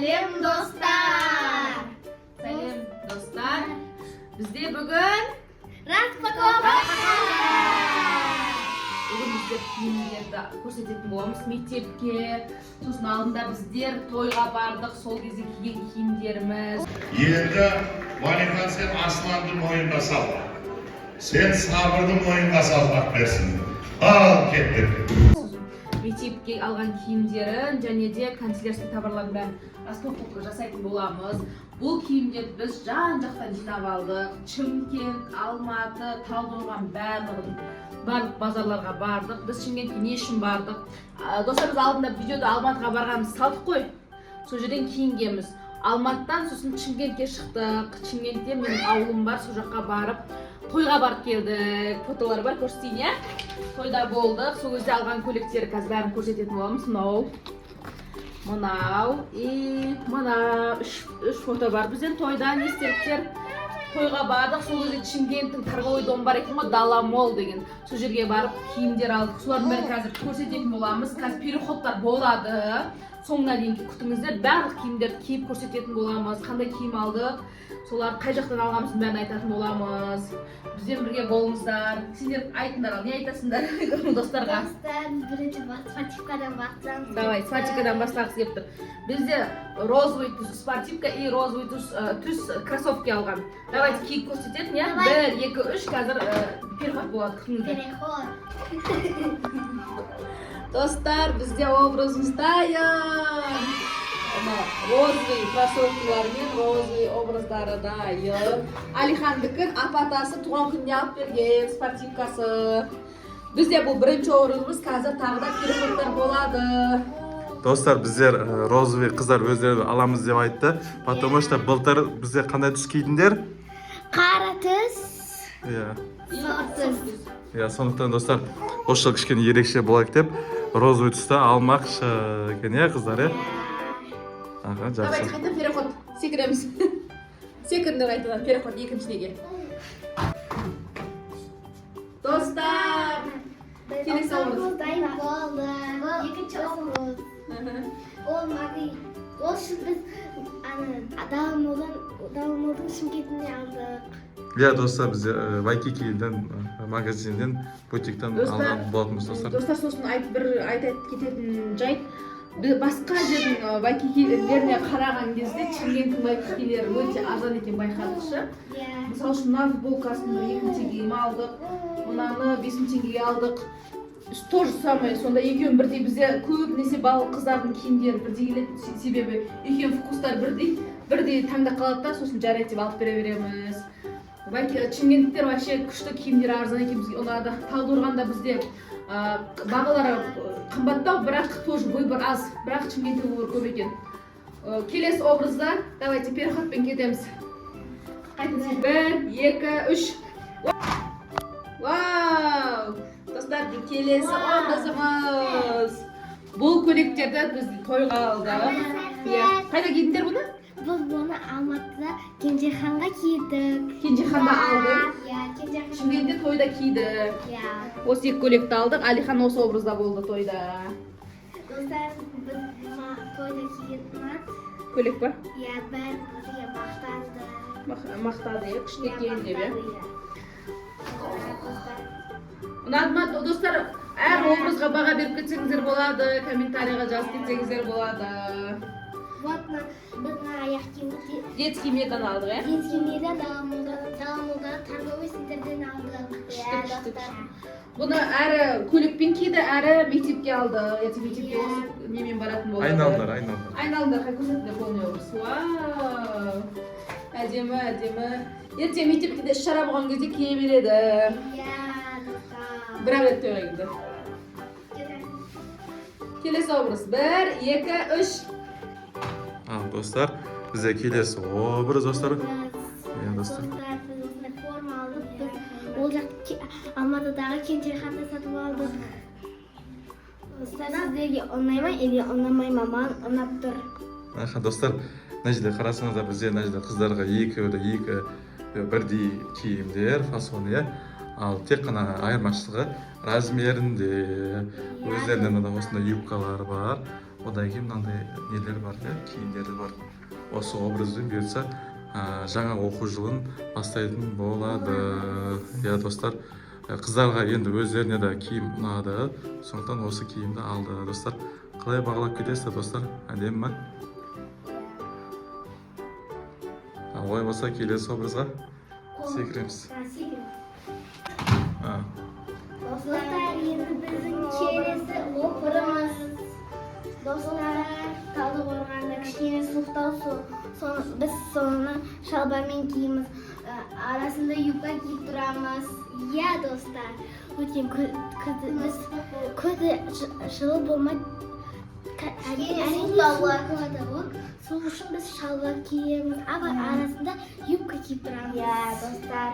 Сәлем, достар! Сәлем, достар! Бізде бүгін Распаковка! Бүгін біздер киімдерді көрсететін боламыз мектепке. Сосын алдында біздер тойға бардық, сол кезде киген киімдеріміз. Енді, Уәлихан, сен Асланды мойынға сал. Сен Сабырды мойынға салмақ берсін. Ал кеттік. Сосын мектепке алған киімдерін және де канцелярский товарлардың бәрін распаковка жасайтын боламыз. Бұл киімдерді біз жан жақтан жинап алдық. Шымкент, Алматы, Талдықорған, барлығын, барлық базарларға бардық. Біз Шымкентке не үшін бардық? Достар, біз алдында видеода Алматыға барғанымызды салдық қой, сол жерден киінгенбіз Алматыдан. Сосын Шымкентке шықтық. Шымкентте менің ауылым бар, сол жаққа барып, тойға барып келдік. Фотолар бар, көрсетейін, иә. Тойда болдық, сол кезде алған көйлектер, қазір бәрін көрсететін боламыз. Мынау, мынау и мына үш фото бар бізден тойдан, естеліктер. Тойға бардық, сол кезде Шымкенттің торговый дом бар екен ғой, Дала Молл деген, сол жерге барып киімдер алдық. Солардың бәрін қазір көрсететін боламыз. Қазір переходтар болады, соңына дейін күтіңіздер. Барлық киімдерді киіп көрсететін боламыз, қандай киім алдық, соларды қай жақтан алғанымыздың бәрін айтатын боламыз. Бізбен бірге болыңыздар. Сендер айтыңдар, ал не айтасыңдар достарға? Достар, бірінші спортивкадан бастаңыз. Давай, спортивкадан бастағысы келіп тұр. Бізде розовый түс спортивка и розовый түс кроссовки алған. Давайте, киіп көрсететін, иә. Давай. Бір, екі, үш, қазір переход болады, күтіңіздер. Переход. Достар, бізде образымыз дайын. Мына розовый кроссовкилар мен розовый образдары дайын. Алихандікін апатасы туған күніне алып берген спортивкасы. Бізде бұл бірінші образымыз, қазір тағы да переходтар болады. Достар, біздер розовый қыздар өздері аламыз деп айтты, потому что былтыр бізде қандай түс кидіңдер? Қара түс, Иә. сұр түс. Иә, сондықтан, достар, осы жылы кішкене ерекше болайық деп розовый түсті алмақшы екен, иә, қыздар, иә? Аха. Давайте. Жақсы. Қайта переход, секіреміз. Секіріңдер қайтадан, переход екіншідеге. Достар, келесі образ. Дайын болды. Екінші образ. Ол маған, ол үшін біз ана Дала Моллдың Шымкентіне алдық. Иә, достар, біздер Вайкикиден магазиннен, бутиктен Достар, алған болатынбыз, достар. Достар, сосын бір айта кететін жайт: басқа жердің вайкикилеріне қараған кезде Шымкенттің вайкикилері өте арзан екен, байқадық шы. Иә. Мысалы үшін, мына футболкасын бір 2000 теңгеге алдық, мынаны 5000 теңгеге алдық, то же самое. Сонда екеуін бірдей. Бізде көбінесе бал қыздардың киімдері бірдей келеді, себебі екеуінің вкустары бірдей, бірдей таңдап қалады да, сосын жарайды деп алып бере береміз. Шымкенттіктер вообще күшті, киімдері арзан екен, бізге ұнады. Талдықорғанда бізде бағалары қымбаттау, бірақ тоже выбор аз, бірақ Шымкентте выбор көп екен. Келесі образда давайте переходпен кетеміз қайтадан. Бір, екі, үш! Вау! Достар, келесі образымыз. Бұл көйлектерді біз тойға алдық, иә. Қайда кидіңдер бұны? Біз бұны Алматыда Кенжеханға кидік. Кенжеханда алдық. Иә, Кенжехан. Шымкентте тойда киді. Иә. Осы екі көйлекті алдық. Алихан осы образда болды тойда. Достар, біз тойда киген ұнады. Көйлек па? Иә, бәрі бізге мақтанды. Мақтады, иә, күшті екен деп, иә. Мақтады, иә. Достар, Ұнады ма, достар? Әр образға баға беріп кетсеңіздер болады, комментарийға жазып кетсеңіздер болады. Вот мына біз мына аяқ киімді Детский мирдан алдық, иә. Детский мирдан, Дала Моллдан, торговый центрден алдық. Күшті, Иә, күшті, достар. Бұны әрі көйлекпен киді, әрі мектепке алды. Ертең мектепке Иә. осы немен баратын болады. Айналыңдар, айналыңдар. Айналыңдар, қай көрсетіңдер полный образ. Вау, әдемі, әдемі! Ертең мектепте де іс шара болған кезде кие береді. Иә, достар. Бір ақ рет тойға келді. Келесі образ. Бір, екі, үш! Ал, достар, бізде келесі образ, достар, иә, достар. Достар, біз осындай форма алдық. Біз ол жақ Алматыдағы Кенжеханда сатып алдық. Достар, сіздерге ұнай ма или ұнамай ма? Маған ұнап тұр. Аха, достар, мына жерде қарасаңыздар, бізде мына жерде қыздарға екеуі де екі бірдей киімдер, фасон, иә. Ал тек қана айырмашылығы размерінде. Өздерінде мына осындай юбкалар бар. Одан кейін мынандай нелер бар, иә, киімдері бар. Осы образбен бұйыртса, жаңа оқу жылын бастайтын болады, иә, достар. Қыздарға енді өздеріне де киім ұнады, сондықтан осы киімді алды. Достар, қалай бағалап кетесіздер, достар, әдемі ма? А, олай болса, келесі образға секіреміз. А, Достар, енді біздің келесі образымыз. Достар, Талдықорғанда кішкене суықтау, біз соны шалбармен киеміз. Арасында юбка киіп тұрамыз. Иә, достар. Өйткені біз күзде жылы болмайды. Кішкене Әрине суықтау суық болады. болады ғой. Сол үшін біз шалбар киеміз, а арасында юбка киіп тұрамыз. Иә, достар.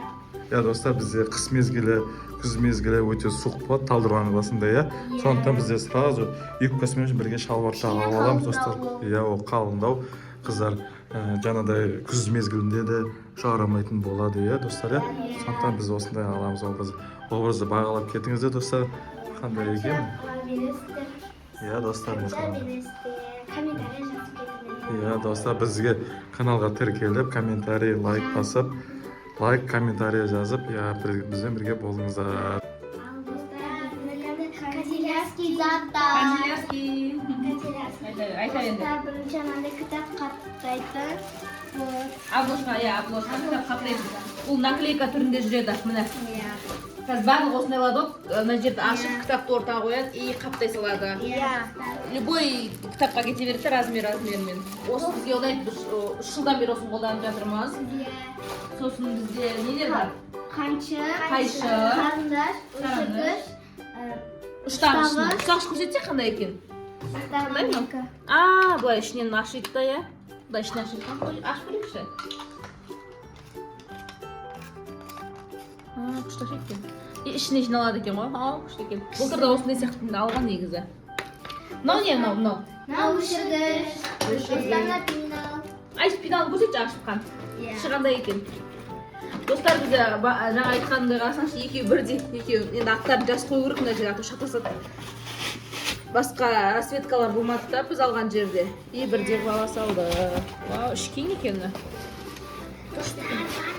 Иә, достар, бізде қыс мезгілі, күз мезгілі өте суық болады Талдықорған қаласында, иә. Сондықтан бізде сразу юбкасымен бірге шалбар Кішкене тағып аламыз, қалыңдау достар. ол. Иә, ол қалыңдау. Қыздар жаңағыдай күз мезгілінде де жарамайтын болады, иә, достар, иә. Сондықтан біз осындай аламыз образ. Образды бағалап кетіңіздер, достар, қандай екен? Қанша бересіздер? Иә, достар, Қанша мысалы. бересіздер? Комментарий жазып кетіңіздер. Иә, достар, бізге каналға тіркеліп, комментарий, лайк басып, лайк, комментарий жазып, иә, бізбен бірге болыңыздар. Ал, достар, біздің енді канцелярский заттар. Канцелярский. Канцелярский. Айта енді. Достар, бірінші анандай кітап қаптайтын. Вот. Обложка, иә, обложка, кітап қаптайтын. Бұл наклейка түрінде жүреді, міне. Иә. Қазір барлығы осындай алады ғой, мына жерді ашып, Иә. кітапты ортаға қояды и қаптай салады. Иә. Любой кітапқа кете береді да, размер размерімен. Осы бізге ұнайды, біз 3 жылдан бері осыны қолданып жатырмыз. Иә. Сосын бізде нелер бар? Қаншы. Қайшы. Қарындаш, Қарындаш. өшіргіш. Ұштағыш. Ұштағыш. Ұштағыш көрсетсе, қандай екен? Достар, Қандай мынау? менікі. А, былай ішінен ашиды да, иә? Былай ішінен ашиды. Ашып көрейікші. А, күшті ашиды екен. И ішіне жиналады екен ғой. А, күшті екен. Былтыр да осындай сияқты алған негізі. Мынау не, мынау, мынау? Мынау өшіргіш. Өшіргіш. Достар, мына пенал. Ай, пеналын көрсетші ашып. Иә. Іші қандай екен? Достар, бізде жаңа айтқанымдай, қарасаңшы, екеуі бірдей. Екеуі енді аттарын жазып қою керек мына жерге, а то шатасады. Басқа расцветкалар болмады да біз алған жерде. И бірдей қылып ала салды. Вау, іші кең екен мына. Достар, батыр.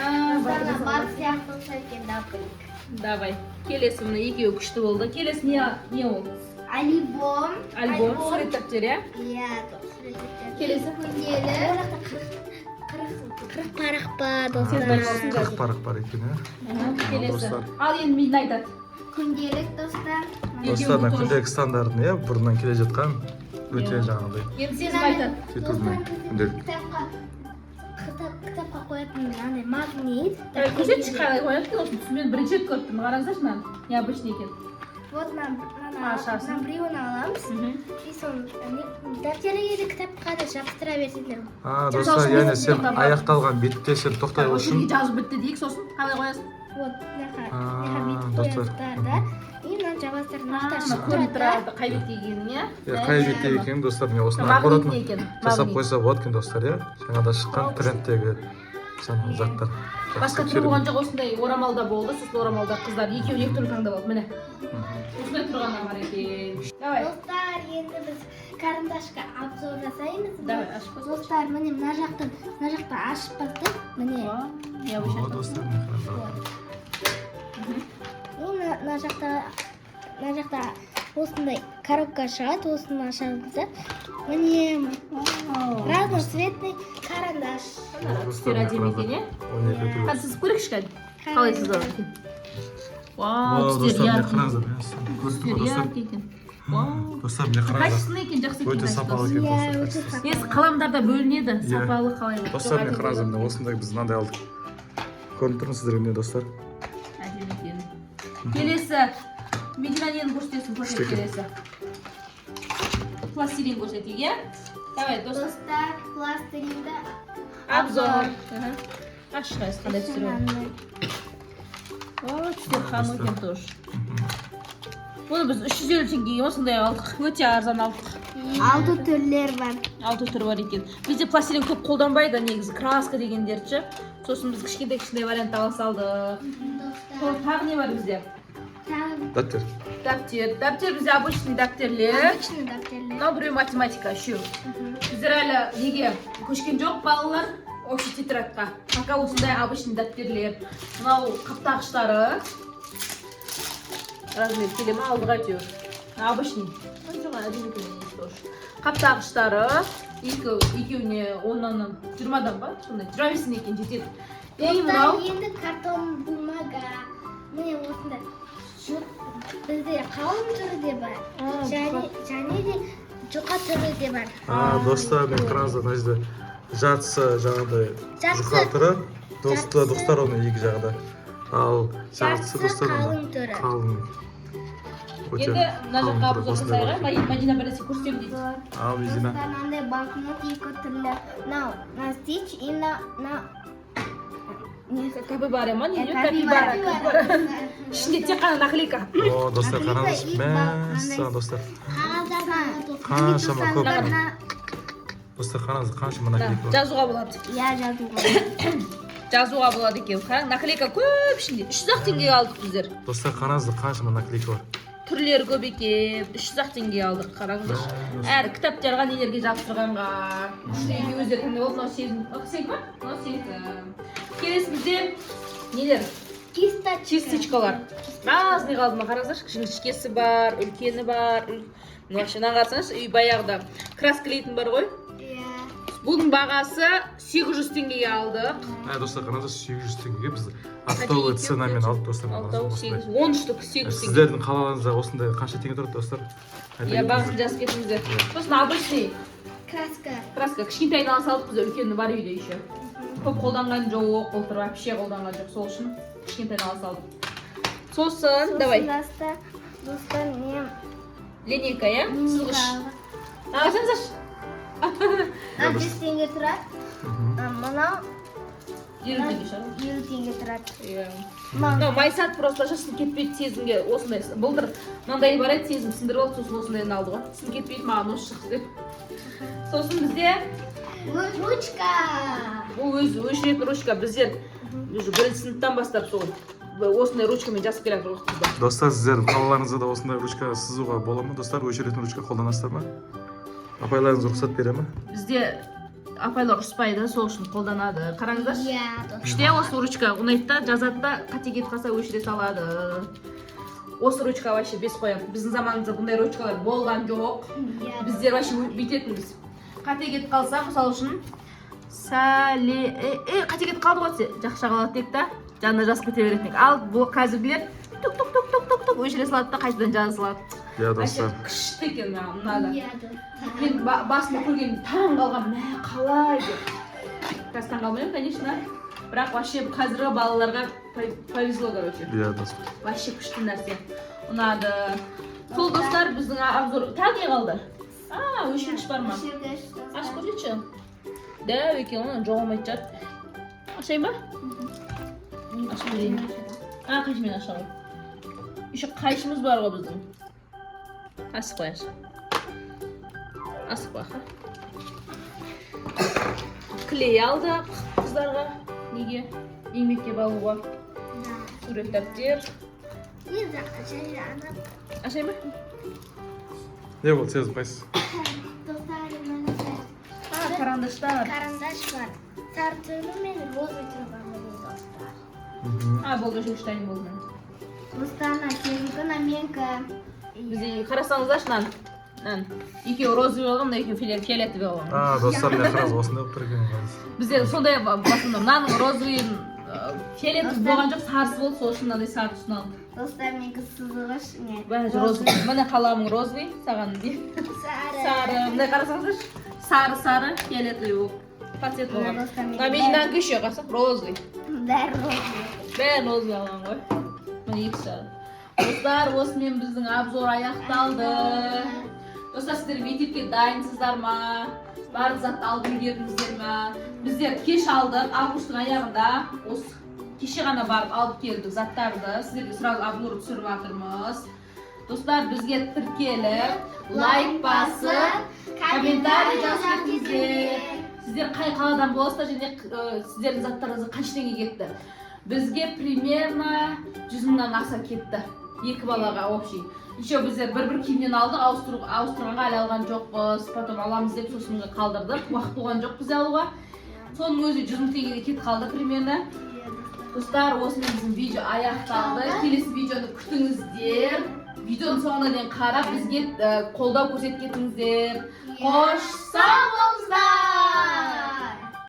А, Достар, батыр. бар сияқты ұқсайды екен, да, көрейік. Давай. Келесі, міне, екеуі күшті болды. Келесі не, не ол? Альбом. Альбом, сурет дәптер, иә? Иә, сурет дәптер. Келесі. Күнделік. Ол жақта 40 парақ бар, Сен достар. байқаусың. 40 парақ бар екен, иә. Келесі. Достар. Ал енді Медина айтады. Күнделік, достар. Екеуі Достар, мына тоже. күнделік стандартын, иә, бұрыннан келе жатқан өте Иә. жаңағыдай Енді Сезім айтады. титульный күнделік. Кітапқа қоятын мынандай магнит. Көрсетші, қалай қояды екен осыны, түсінбедім, бірінші рет көріп тұрмын. Қараңыздаршы, мынаны. Необычный екен. Вот мына Ашасың. мына біреуін аламыз. И соны дәптерге де, кітапқа да жабыстыра берсеңдер. А, Мысалы достар, үшін яғни мен сен тоқтап аяқталған бетте сен тоқтай Осы үшін жерге жазып бітті дейік, сосын қалай қоясың? Вот мына А, бүйтіп достар. қоясыздар да. И мынаны жабасыздар, мына Мына шығып көрініп тұрады да. тұрады қай бетте екенін, иә? Иә, қай бетте екенін, достар, міне, осыны Магнит аккуратно не екен? жасап Магнит. қойса болады екен, достар, иә. Жаңадан шыққан трендтегі жаңа заттар. Басқа Жақсы түрі болған жоқ, осындай орамалда болды. Сосын орамалда қыздар екеуін екі түрлі таңдап алды. Міне. Осындай тұрғандар бар екен. Давай. Достар, енді біз карандашқа обзор жасаймыз. Давай, ашып көрсетші. Достар, міне, мына жақтан ашып бастық. Міне. Вау, необычный. О, достар, міне, қараңыздар. И мына жақта осындай коробка шығады, осыны ашамыз да. Міне, разноцветный карандаш. Достар, Түстері міне, әдемі екен, қараңыздар. иә? 12 түрлі. Қазір сызып көрейікші, кәдімгі. Қалай сызылады екен? Вау, Вау, түстері достар, міне, яркий. қараңыздар, міне, көрдіңіз ба, Түстері достар? яркий екен. Вау. Достар, міне, қараңыздар. Качественный екен, жақсы екен. Өте качествосы. сапалы екен, Иә, достар, өте качествосы. сапалы. Негізі қаламдар да бөлінеді, Иә. сапалы қалай болады. Достар, Жоқ, міне, әдемі қараңыздар, міне, осындай біз мынандай алдық. Көрініп тұр ма сіздерге, міне, достар? Әдемі екен. Келесі. Медина, нені көрсетесің? Көрсет Күшті екен. келесі. Пластилин көрсетейік, иә? Давай, достар. Достар, пластилинді Обзор. Аш, шығайсыз, қандай түстері бар. О, түстері қамы екен тоже. Бұны біз 350 теңгеге осындай алдық. Өте арзан алдық. Алты түрлер бар. Алты түрі бар екен. Бізде пластилин көп қолданбайды негізі, краска дегендерді ше. Сосын біз кішкентай кішкентай вариант ала салдық. Достар, Тағы не бар бізде? Тағы Дәптер. Дәптер. Дәптер бізде обычный дәптерлер. Обычный дәптерлер. Мынау біреу математика, үшеу. Біздер әлі неге көшкен жоқ балалар, общий тетрадьқа. Пока осындай обычный дәптерлер. Мынау қаптағыштары. Размер келе ма алдыға әйтеуір. Обычный. Ой, жоқ, әдемі екен негізі тоже. Қаптағыштары екі, екеуіне 10-нан 20-дан ба? Сондай 25 екен жетеді. И мынау Достар, енді картон бумага. Міне осындай. Бізде қалың түрі де бар. Және де жұқа түрі де бар. А, достар, мен қараңыздар, мына жерде жартысы жаңағыдай Жартысы- жұқа түрі, достар, оның екі жағы да. Ал жартысы, Жартысы достар, қалың түрі. Қалың. Өте Енді мына қалың жаққа түрі, обзор осындай жасайық. бар екен. Мадина бір нәрсе көрсетемін дейді. Ал, Медина. Достар, мынандай банкнот екі түрлі. Мынау на стич и на не? Капибара ма, не? Капибара. Капибара. Ішінде тек қана наклейка. О, достар, Наклейка қараңыз, и мәссаған, достар. Қағаздар. Қаншама көп. Мына- Достар, қараңыз, қаншама наклейка бар. Жазуға болады. Иә, жазуға. Жазуға болады екен. Қараң, наклейка көп ішінде. 300 ақ теңгеге алдық біздер. Достар, қараңыздар, қаншама наклейка бар. Түрлері көп екен. 300 ақ теңгеге алдық, қараңыздаршы. Мә, Әр кітаптарға, нелерге жабыстырғанға. Күшті екеуі өздері таңдап алды. Мынау Сезім. Ақ, сенікі ма? Мынау сенікі. Келесі бізде нелер? Кисточка. Кисточкалар. Разный қалды мына, қараңыздаршы. Жіңішкесі бар, үлкені бар. Мына вообще мынаны қарасаңызшы, үй баяғыда краскілейтін бар ғой. Иә. Бұның бағасы 800 теңгеге алдық. Ә, достар, қараңыздар, 800 теңгеге біз оптовый ценамен алдық, достар. Алтау, осындай. сегіз, 10 штук, 800 теңге. Сіздердің қалаларыңызда осындай қанша теңге тұрады, достар? Айта Иә, кетіңіздер. бағасын жазып кетіңіздер. Сосын обычный Краска. краска, кішкентайын ала салдық, біз үлкені бар үйде еще. Көп қолданған жоқ, былтыр вообще қолданған жоқ, сол үшін кішкентайын ала салдық. Сосын, давай, Достар, достар, мен линейка, иә? Сызғыш. Алсаңыздаршы. Мынау 100 теңге тұрады. А, мынау 50 теңге шығар. 50 теңге тұрады. Иә. Мынау Мынау майсат просто ше, сынып кетпейді Сезімге осындай. Былтыр мынандай бар еді, Сезім сындырып алды, сосын осындайын алды ғой. Сынып кетпейді, маған осы шықты деп. Сосын бізде Ручка. Бұл өзі өшіретін ручка. Біздер уже бірінші сыныптан бастап сол осындай ручкамен жазып келе жатыр ғой қыздар. Достар, сіздердің қалаларыңызда да осындай ручка сызуға бола ма, достар? Өшіретін ручка қолданасыздар ма? Апайларыңыз рұқсат бере ма? Бізде апайлар ұрыспайды, сол үшін қолданады. Қараңыздаршы. Иә, достар. Күшті осы ручка, ұнайды да, жазады да, қате кетіп қалса, өшіре салады. Осы ручка вообще бес қоямын. Біздің заманымызда бұндай ручкалар болған жоқ. Иә. Біздер вообще бүйтетінбіз. Қате кетіп қалса, мысалы үшін, сәле е, қате кетіп қалды ғой десе, жақша қалады дейік та, жанына жазып кете беретін едік. Ал бұл қазіргілер тук тук тук тук тук тук өшіре салады да, қайтадан жаза салады. Иә, Вообще достар. күшті екен маған ұнады. Иә, достар. Мен басында көргенде таң қалғанмын, мә, қалай деп. Қазір таң қалмаймын, конечно, бірақ вообще қазіргі балаларға повезло, короче. Иә, достар. Вообще күшті нәрсе, ұнады. Сол, достар, біздің обзор. Тағы не қалды? А, өшіргіш бар ма? Өшіргіш, достар. Ашып көрсетші. Дәу екен, оны жоғалмайтын шығар. Ашайын ба? Ашып көрейін. А, қайшымен аша ғой. Еще қайшымыз бар ғой біздің. Асық қояшы, асықпа. Аха, клей алдық қыздарға, неге, еңбекке бағуға. Да. Сурет дәптер. Енді және ана Ашайын ба? Не болды, Сезім, қайсысы? Достар, мынандай А, карандаштар. карандаш бар. Сары түрі мен розовый түрі бар міне, достар. А, болды, өшіргіш дайын болды. Достар, мына Сезімкі, мына менікі. Бізде қарасаңыздаршы, мынаны, мынаны екеуі розовый алған, мына екеуі фиолетовый алған. А, достар, міне, қараңыз, осындай болып тұр екен, қараңыз. Бізде сондай басында мынаның розовыйын, фиолетовый болған жоқ, сарысы болды, сол үшін мынандай сары түсін алдық. Достар, менікі сызғыш не? Бәрі розовый. Міне, қаламың розовый, саған не? Сары. Сары. Мындай қарасаңыздаршы, сары, сары, фиолетовый болып по цвету Мына, болған. достар, Мына Мединанікі еще қарасаң розовый. Бәрі розовый. Бәрін розовый алған ғой. Міне, екі сары. Достар, осымен біздің обзор аяқталды. Достар, сіздер мектепке дайынсыздар ма? Барлық затты алып үлгердіңіздер ма? Біздер кеш алдық, августтың аяғында. Осы кеше ғана барып алып келдік заттарды. Сіздерге сразу обзор түсіріп жатырмыз. Достар, бізге тіркеліп, лайк басып, комментарий жазып кетіңіздер. Сіздер қай қаладан боласыздар және сіздердің заттарыңызға қанша теңге кетті? Бізге примерно 100 мыңнан аса кетті. Екі балаға общий. Еще біздер бір бір киімнен алдық, ауыстырғанға әлі алған жоқпыз. Потом аламыз деп сосын қалдырдық. Уақыт болған жоқ бізде алуға. Соның өзі 100 000 теңгеге кетіп қалды примерно. Достар, осымен біздің видео аяқталды. Келесі видеоны күтіңіздер. Видеоның соңына дейін қарап, бізге қолдау көрсетіп кетіңіздер. Қош, сау болыңыздар!